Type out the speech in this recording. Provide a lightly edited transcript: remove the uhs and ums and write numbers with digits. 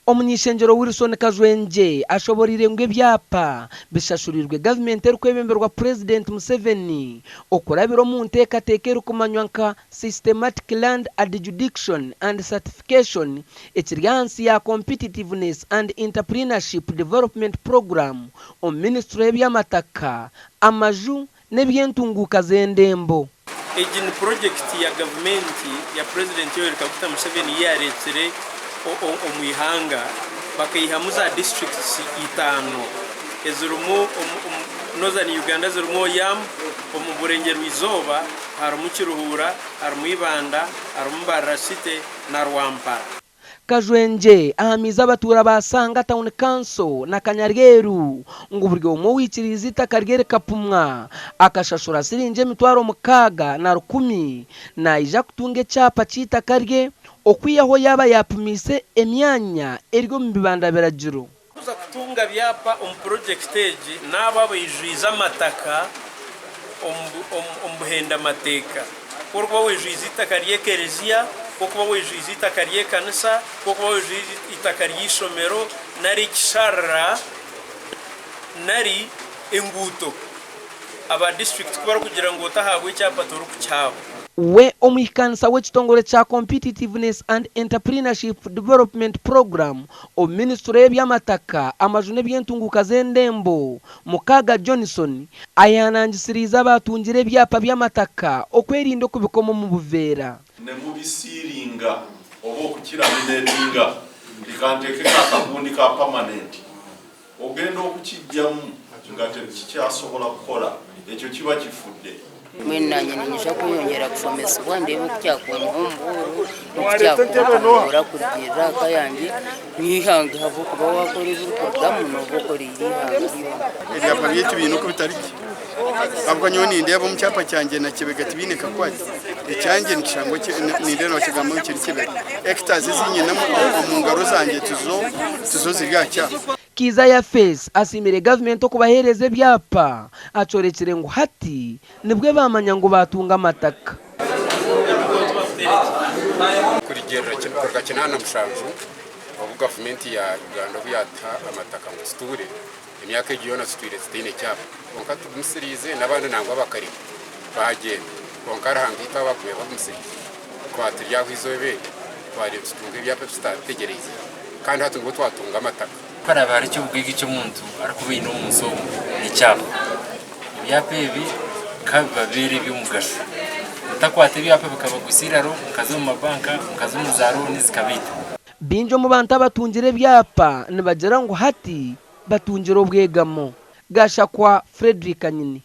Omuny'ishengyero Wilson Kajwengye ashoboreire ngu ebyapa bishashurirwe gavumenti erikwebemberwa Purezidenti Museveni okurabira omu nteekateeka erikumanywa nka Systematic Land Adjudiction and Certification ekiri ahansi ya Competitiveness and Entrepreneurship Development Programme omu minisiture y'eby'amataka, amaju n'eby'entunguuka z'endembo. Egi ni purogyekiti ya gavumenti ya Purezidenti Yoweri Kaguta Museveni ei yareetsire omu ihanga bakaihamu za disiturikiti itaano ezirimu Northern Uganda zirimu Oyam, omu Burengyerwa Izooba harimu Kiruhura, harimu Ibanda, harimu Mbarara City na Rwampara. Kajwengye ahamiize abatuura ba Sanga Town Council na Kanyaryeru ngu buri omwe owaikiriize eitaka rye rikapimwa akashashura siringi 6000 naija kutunga ekyapa ky'eitaka rye okwihaho yaaba yaapimiise emyanya eri omu bibanda biragiro. Kuza kutunga byapa omu purogyekiti egi n'abo abaijwize amataka omu buhendamateeka. Ku orikuba waijwize eitaka ry'ekereziya, ku orikuba waijwize eitaka ry'ekanisa, ku orikuba waijwize eitaka ry'eishomero nari ekisharara nari enguuto. Aba disiturikiti ku barikugira ngu otahaabwa ekyapa torikukihaabwa. We omuhikaanisa w'ekitongore kya Competitiveness and Entrepreneurship Development Programme omu minisiture y'eby'amataka, amaju n'eby'entunguuka z'endembo, Mukaaga Johnson, ayehanangisiriize abaatungire ebyapa by'amataka okwerinda okubikoma omu buveera. Ne mubisiiringa oba okukiraminatinga nti kanteekeko akagundi ka permanent Ogenda okukiggyamu nga tekikyasobola kukola, ekyo kiba kifudde. Mbwenu naanye niinyija kweyongyera kushomesibwa ndeebe oku kyakunyiha omu bworo n'oku kyakuntunguura kurugiirira aha ka yangye n'eihanga ahabw'okuba waakora ebirikurugamu nooba okoreire eihanga ryona. Ebyapa byaitu biine oku bitari gye ahabw'okuba nyowe nindeeba omu kyapa kyangye na Kibega tibiine kakwate. Ekyangye nikishangwa nindeeba nibakigamba ngu kiri Kibega. Hectares ezi nyine omu ngaro zangye tizo tizo ziri aha kyapa. Kiiza Yafeesi asiimire gavumenti okubaheereza ebyapa, akyorekire ngu hati nibwe baamanya ngu baatunga amataka. Kuruga 87 obu gavumenti ya Uganda obu yatuha amataka ngu tutuure, Emyaka egi yoona tutwire tutaine kyapa, kwonka tugumisiriize n'abandi nangwa bakareka baagyenda, kwonka Ruhanga itwe abagumya bagumisiriize. Twaba turi aho eizooba eri, twareeba tutunga ebyapa ebi tutaabitegyereize kandi hati nibwo twatunga amataka. Ku haraabe hariho eky'obugaiga eki omuntu arikuba aine omu nsi omu, n'ekyapa. Ebyapa ebi ka bibabeere eby'omugasho. Mutakwata ebyapa bikabagwisa eiraro, mukaza omu mabanka, mukaza omu zaarooni zikabaita. Baingi omu bantu abatungire ebyapa nibagira ngu hati batungire obwegamo. Gashakwa Fredrick Kanyini.